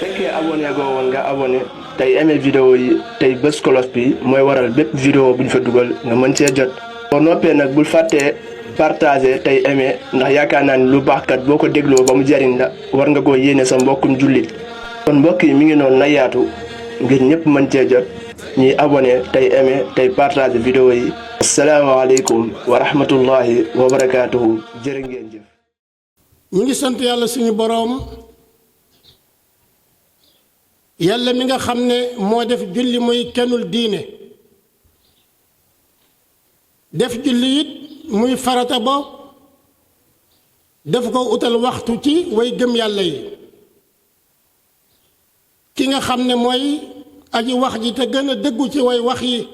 fekkee abonné goo woon nga abonné tey aimé vidéo yi tey bés cloche bi mooy waral bépp vidéo bu ñu fa dugal nga mën see jot. boo noppee nag bul fàttee partagé tey aimé ndax yaakaar naa ni lu baax kat boo ko dégloo ba mu jariñ la war nga koo yéene sa mbokkum jullit. kon mbokk yi mi ngi noonu na yaatu ngir ñëpp mën cee jot ñuy abonné tey aimé tey partagé vidéo yi. asalaamaaleykum wa rahmatullahi wa barakaatuhu jërë ngeen jëf. ñu ngi sant yàlla suñu boroom yàlla mi nga xam ne moo def julli muy kennul diine def julli it muy farata ba def ko utal waxtu ci way gëm yàlla yi ki nga xam ne mooy aji wax ji te gën a dëggu ci way wax yi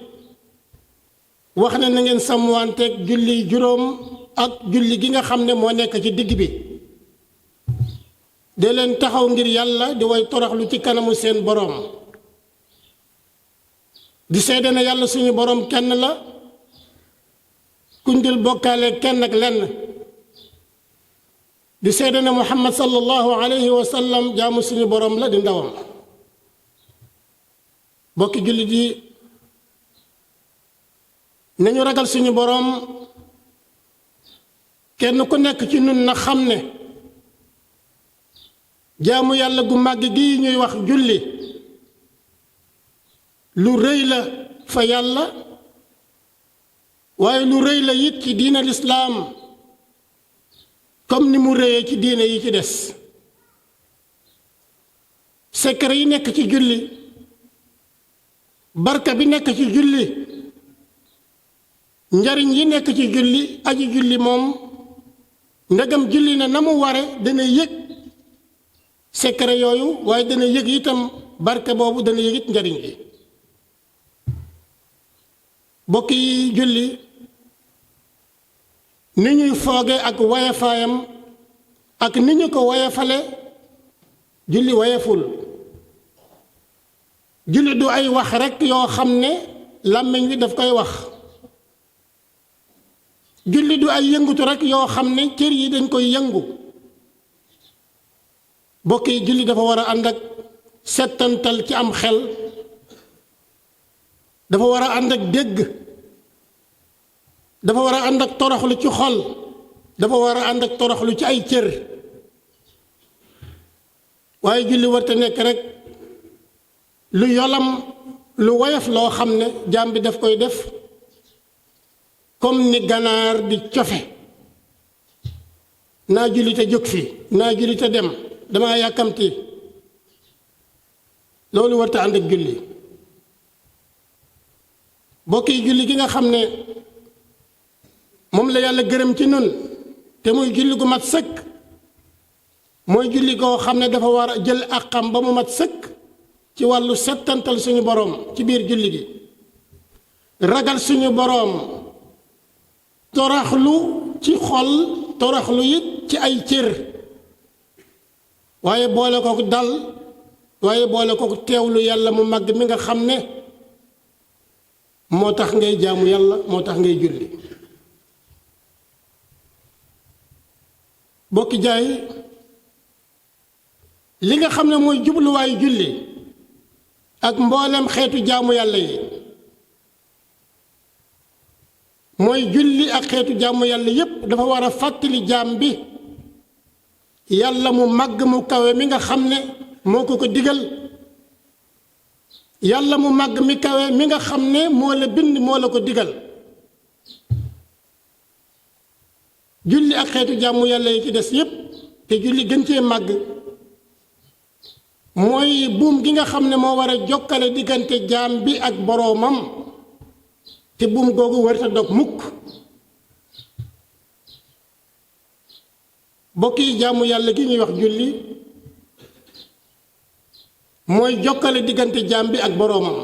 wax ne na ngeen sàmmanteeg julli juróom ak julli gi nga xam ne moo nekk ci digg bi de leen taxaw ngir yàlla di way toroxlu ci kanamu seen boroom di seede na yàlla suñu boroom kenn la kuñ dul bokkaale kenn ak lenn di seede na muhammad sallallahu alayhi wa sallam jaamu suñu boroom la di ndawam bokki jullit yi nañu ragal suñu boroom kenn ku nekk ci nun na xam ne jaamu yàlla gu màgg gi ñuy wax julli lu rëy la fa yàlla waaye lu rëy la it ci diina lislaam comme ni mu rëyee ci diine yi ci des secret yi nekk ci julli barka bi nekk ci julli njariñ yi nekk ci julli aji julli moom ndegam julli na mu ware dana yëg secret yooyu waaye dana yëg itam barke boobu dana yëg it njariñ gi bokk yi julli ni ñuy fooge ak wayafaayam ak ni ñu ko wayafale julli wayaful julli du ay wax rekk yoo xam ne làmmiñ wi daf koy wax julli du ay yëngutu rekk yoo xam ne cër yi dañ koy yëngu bokk yi julli dafa war a ànd ak settantal ci am xel dafa war a ànd ak dégg dafa war a ànd ak toroxlu ci xol dafa war a ànd ak toroxlu ci ay cër waaye julli warta nekk rekk lu yolam lu woyof loo xam ne jaam bi daf koy def comme ni ganaar di cofe naa julli te jóg fi naa julli te dem dama yàkkamti loolu warta ànd ak julli bokk yi julli gi nga xam ne moom la yàlla gërëm ci nun te muy julli gu mat sëkk mooy julli goo xam ne dafa war a jël àqam ba mu mat sëkk ci wàllu settantal suñu boroom ci biir julli gi ragal suñu boroom toraxlu ci xol toraxlu it ci ay cër waaye boole ko dal waaye boole ko teewlu yàlla mu màgg mi nga xam ne moo tax ngay jaamu yàlla moo tax ngay julli bokki jaay li nga xam ne mooy jubluwaayu julli ak mboolem xeetu jaamu yàlla yi mooy julli ak xeetu jaamu yàlla yépp dafa war a fàttali jaam bi yàlla mu màgg mu kawe mi nga xam ne moo ko digal yàlla mu màgg mi kawe mi nga xam ne moo la bind moo la ko digal julli ak xeetu jaamu yàlla yi ci des yépp te julli gën cee màgg mooy buum gi nga xam ne moo war a jokkale diggante jaam bi ak boroomam te buum googu warta dog mukk bokk yi jaamu yàlla gi ñuy wax julli mooy jokkale diggante jaam bi ak boroomam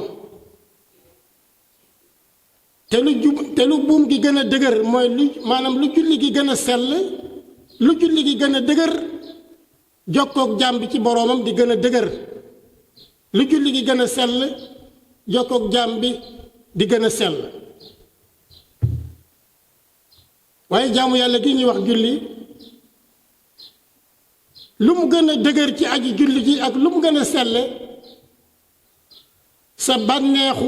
te lu buum gi gën a dëgër mooy maanaam lu julli gi gën a sell lu julli gi gën a dëgër jokkook jaam bi ci boroomam di gën a dëgër lu julli gi gën a sell jokkook jaam bi di gën a sell waaye jaamu yàlla gi ñuy wax julli lu mu gën a dëgër ci aji julli ji ak lu mu gën a selle sa bànneex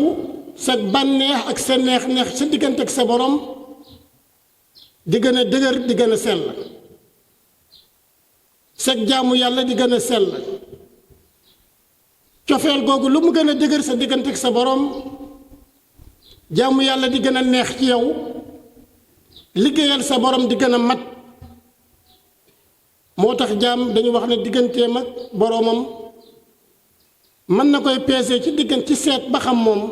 ak sa neex sa diggante ak sa borom di gën a dëgër di gën a sell sa jaamu yàlla di gën a sell cofeel googu lu mu gën a dëgër sa diggante ak sa borom jaamu yàlla di gën a neex ci yow liggéeyal sa borom di gën a mat moo tax jaam dañu wax ne digganteem ak boromam mën na koy peese ci diggante ci seet ba xam moom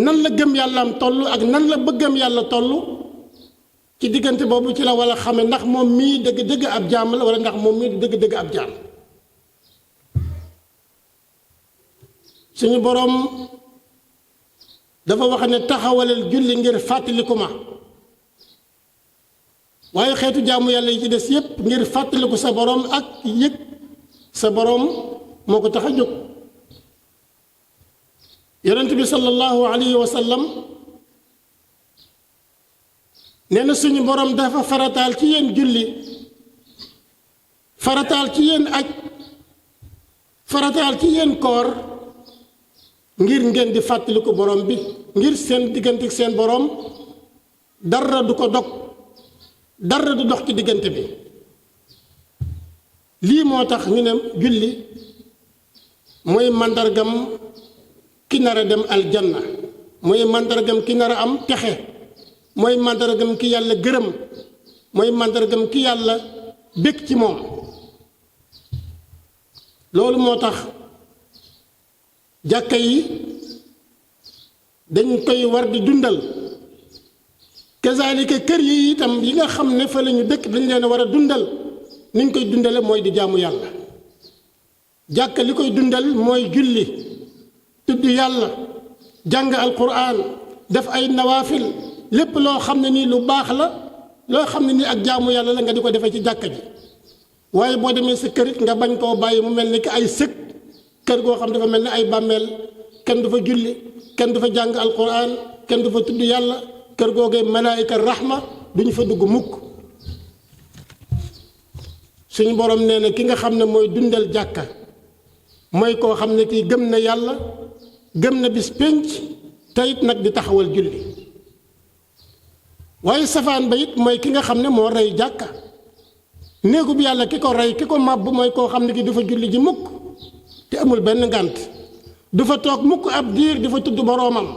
nan la gëm yàlla am toll ak nan la bëggam yàlla toll ci diggante boobu ci la wala xame ndax moom mii dëgg-dëgg ab jaam la wala ndax moom mii dëgg-dëgg ab jaam suñu boroom dafa wax ne taxawalal julli ngir fàttaliku ma waaye xeetu jaamu yàlla yi ci des yépp ngir fàttaliku sa boroom ak yëg sa boroom moo ko tax a jóg yonent bi sallallahu alayhi wa sallam nee na suñu boroom dafa farataal ci yéen julli farataal ci yéen aj farataal ci yéen koor ngir ngeen di fàttaliku borom bi ngir seen diggante seen borom dara du ko dog dara du dox ci diggante bi lii moo tax ñu ne julli mooy màndargam ki nar a dem aljanna mooy màndargam ki nar a am texe mooy màndargam ki yàlla gërëm mooy màndargam ki yàlla bég ci moom loolu moo tax jàkka yi dañ koy war di dundal kazalika kër yi itam yi nga xam ne fa la ñu dëkk dañ leen a war a dundal ni ñu koy dundale mooy di jaamu yàlla jàkka li koy dundal mooy julli tudd yàlla jàng alquran def ay nawaafil lépp loo xam ne nii lu baax la loo xam ne nii ak jaamu yàlla la nga di ko defee ci jàkka ji waaye boo demee sa kër it nga bañ koo bàyyi mu mel ni ki ay sëg kër goo xam dafa mel ni ay bàmmeel kenn du fa julli kenn du fa jàng alquran kenn du fa tudd yàlla kër googee malaayika rahma duñu fa dugg mukk suñu borom nee na ki nga xam ne mooy dundal jàkka mooy koo xam ne kii gëm na yàlla gëm na bis pénc teyit nag di taxawal julli waaye safaan ba it mooy ki nga xam ne moo rey jàkka néegub yàlla ki ko rey ki ko màbb mooy koo xam ne ki du fa julli ji mukk te amul benn ngànt du fa toog mukk ab diir di fa tudd boroomam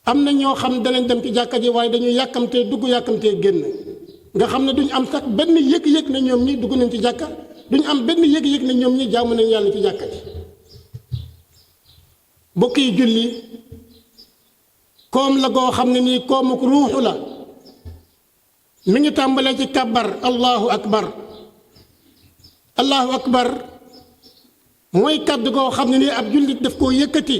am na ñoo xam danañ dem ci jàkka ji waaye dañuy yàkkamtee dugg yàkkamtee génn nga xam ne duñ am sax benn yëg-yëg ne ñoom ñi dugg nañ ci jàkka duñ am benn yëg-yëg ne ñoom ñi jaamu nañ yàlla ci jàkka ji bokk yi julli koom la goo xam ne nii koomuk ruuxu la mi ngi tàmbalee ci kàbbar allahu akbar allahu akbar mooy kàddu goo xam ne nii ab jullit daf koo yëkkati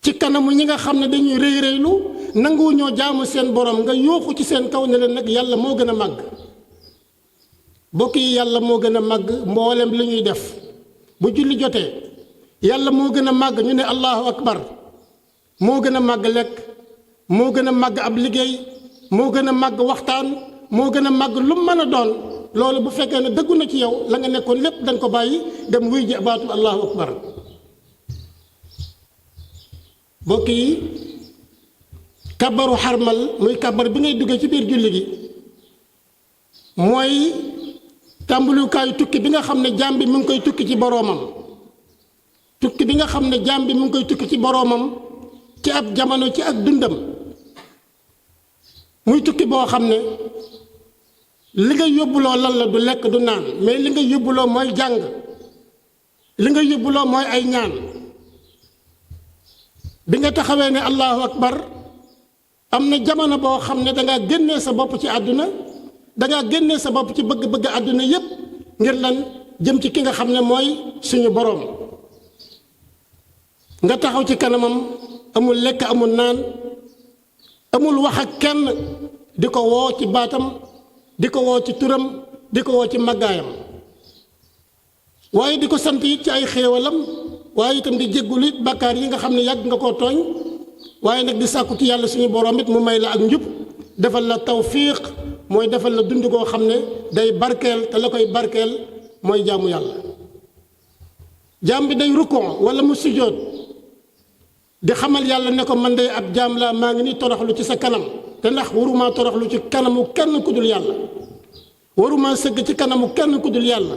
ci kanamu ñi nga xam ne dañuy rëy rëylu nanguwu ñoo jaamu seen borom nga yuuxu ci seen kaw ne leen nag yàlla moo gën a màgg bokk yi yàlla moo gën a màgg mboolem li ñuy def bu julli jotee yàlla moo gën a màgg ñu ne allahu akbar moo gën a màgg lekk moo gën a màgg ab liggéey moo gën a màgg waxtaan moo gën a màgg lu mën a doon loolu bu fekkee ne dëggu na ci yow la nga nekkoon lépp danga ko bàyyi dem wuy ji baatu allahu akbar bokk yi kabaru xarmal muy kabar bi ngay duggee ci biir julli gi mooy tàmbalukaayu tukki bi nga xam ne jaam bi mu ngi koy tukki ci boroomam tukki bi nga xam ne jaam bi mu ngi koy tukki ci boroomam ci ab jamono ci ak dundam muy tukki boo xam ne li nga yóbbuloo lan la du lekk du naan mais li nga yóbbuloo mooy jàng li nga yóbbuloo mooy ay ñaan bi nga taxawee ne allahu akbar am na jamono boo xam ne dangaa génnee sa bopp ci àdduna dangaa génnee sa bopp ci bëgg-bëgg àdduna yépp ngir lan jëm ci ki nga xam ne mooy suñu boroom nga taxaw ci kanamam amul lekk amul naan amul wax ak kenn di ko woo ci baatam di ko woo ci turam di ko woo ci màggaayam waaye di ko sant it ci ay xéewalam waaye itam di jéggulu it bàkkaar yi nga xam ne yàgg nga koo tooñ waaye nag di sàkku ci yàlla suñu borom it mu may la ak njub defal la tawfiq mooy defal la dund koo xam ne day barkeel te la koy barkeel mooy jaamu yàlla. jaam bi day rukkoo wala mu sujjóot di xamal yàlla ne ko man day ab jaam laa maa ngi ni toroxlu ci sa kanam te ndax warumaa toroxlu ci kanamu kenn ku dul yàlla warumaa sëgg ci kanamu kenn ku dul yàlla.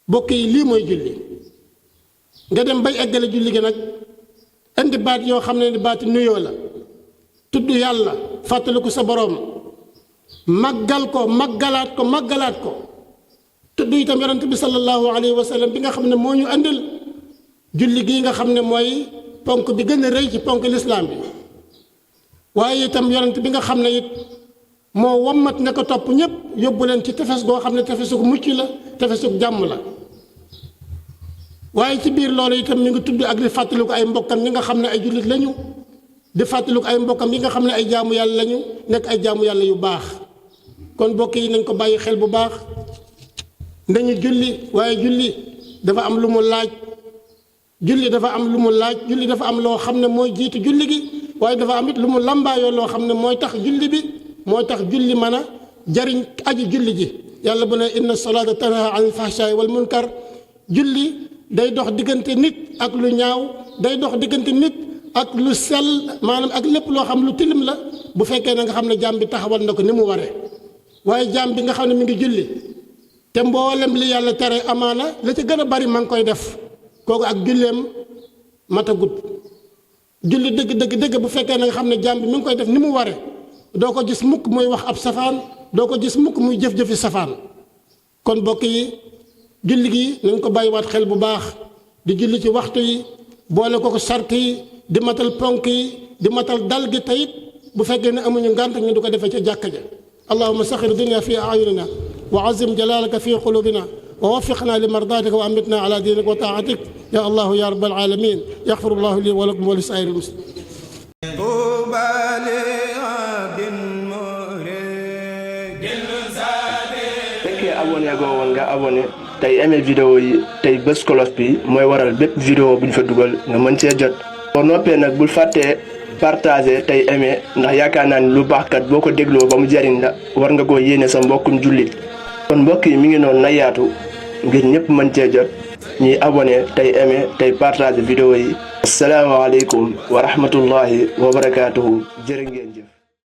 bokk yi lii mooy julli nga dem bay eggale julli gi nag indi baat yoo xam ne ni baati nuyoo la tudd yàlla fàttaliku sa boroom màggal ko màggalaat ko màggalaat ko tudd itam yonent bi sallallahu alayhi wa sallam bi nga xam ne moo ñu andil julli gii nga xam ne mooy ponk bi gën a rëy ci ponk lislaam bi waaye itam yonent bi nga xam ne it moo wammat ne ko topp ñépp yóbbu leen ci tefes goo xam ne tefesug mucc la tefesug jàmm la. waaye ci biir loolu itam mi ngi tudd ak di fàttaliku ay mbokkam ñi nga xam ne ay jullit lañu di fàttaliku ay mbokkam yi nga xam ne ay jaamu yàlla lañu nekk ay jaamu yàlla yu baax. kon mbokk yi nañ ko bàyyi xel bu baax nañu julli waaye julli dafa am lu mu laaj julli dafa am lu mu laaj julli dafa am loo xam ne mooy jiitu julli gi waaye dafa am it lu mu lambaayoo loo xam ne mooy tax julli bi mooy tax julli mën a jariñ aji julli ji. yàlla bu ne inna salaata tanha anil fahshaai wal munkar julli day dox diggante nit ak lu ñaaw day dox diggante nit ak lu sell maanaam ak lépp loo xam lu tilim la bu fekkee na nga xam ne jaam bi taxawal na ko ni mu waree. waaye jaam bi nga xam ne mi ngi julli te mboolem li yàlla tere amaana la ca gën a bari ma ngi koy def kooku ak julleem matagut. julli dëgg bu fekkee na nga xam ne jaam bi mi ngi koy def ni mu waree doo ko gis mukk muy wax ab safaan doo ko gis mukk muy jëf-jëfi safaan. kon bokk yi julli gi nañ ko bàyyiwaat xel bu baax di julli ci waxtu yi boole ko sart yi di matal ponk yi di matal dal gi tayit bu fekkee ne amuñu ngànt ñu du ko defee ca jàkka ja. allahumma saxir dunya fi ayunina wa azim jalalaka fi qulubina wa waffiqna li mardatika wa amitna ala dinik wa taatik ya allahu ya rabbal alamin yaxfirullahu li wa lakum wa li saa'iril muslimin. fekkee abonné goo woon nga abonné tey aimé vidéo yi tey bés cloche bi mooy waral bépp vidéo bu ñu fa dugal nga mën cee jot. boo noppee nag bul fàttee partagé tey aimé ndax yaakaar naa ni lu baax kat boo ko dégloo ba mu jariñ la war nga koo yéene sa mbokkum jullit. kon mbokk yi mi ngi noonu na yaatu ngir ñëpp mën cee jot ñuy abonné tey aimé tey partagé vidéo yi. asalaamaaleykum wa rahmatullahi wa barakaatuhu jërë ngeen jëf.